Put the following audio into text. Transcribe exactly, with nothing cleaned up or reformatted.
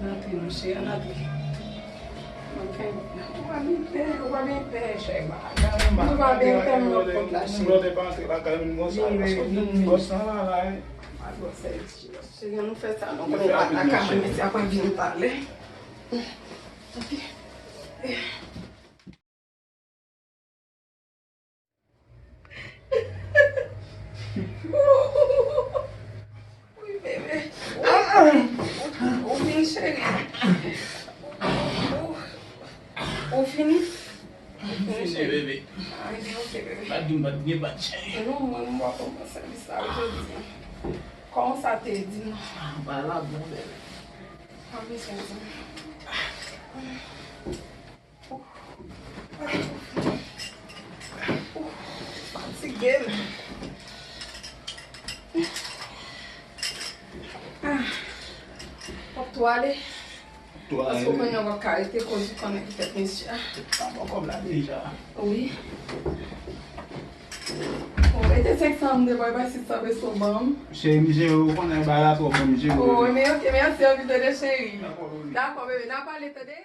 Ann antre, monchè, ann antre. Mwen fè, ou pa byen pè, ou pa byen pè, chè. Ou pa byen pè, m nan pòt la, chè. Vini, vini, vini. Chè, nou fè sa, nou konnen pa nan ka, men se apre vin talè. Ok. Wi, bebe. Ou, ou fini, cheri? Ou, ou fini? Ou fini, cheri? Fini, bebe. Ah, ebyen, ok, bebe. Pa di m pa t gen bat, cheri. Non, mwen, mwen pa konprann sèvis la, jodi a. Kòman sa te di, non? Ah, ba la bon, bebe. Pa bezwen di. Fatige m. Ah. W ap tou ale? Tou ale. Paske w konnen w ap ka rete koz ou konnen ki tèt mesye a. Sa bon kòb la deja. Wi. Bon, mete senk san m devan, e pa sis san peso ban m. Cheri, m jere, ou konnen bagay la twò bon, m jere. Oh, men ok, mèsi anpil, tande, cheri. Dakò, bebe, n a pale, tande.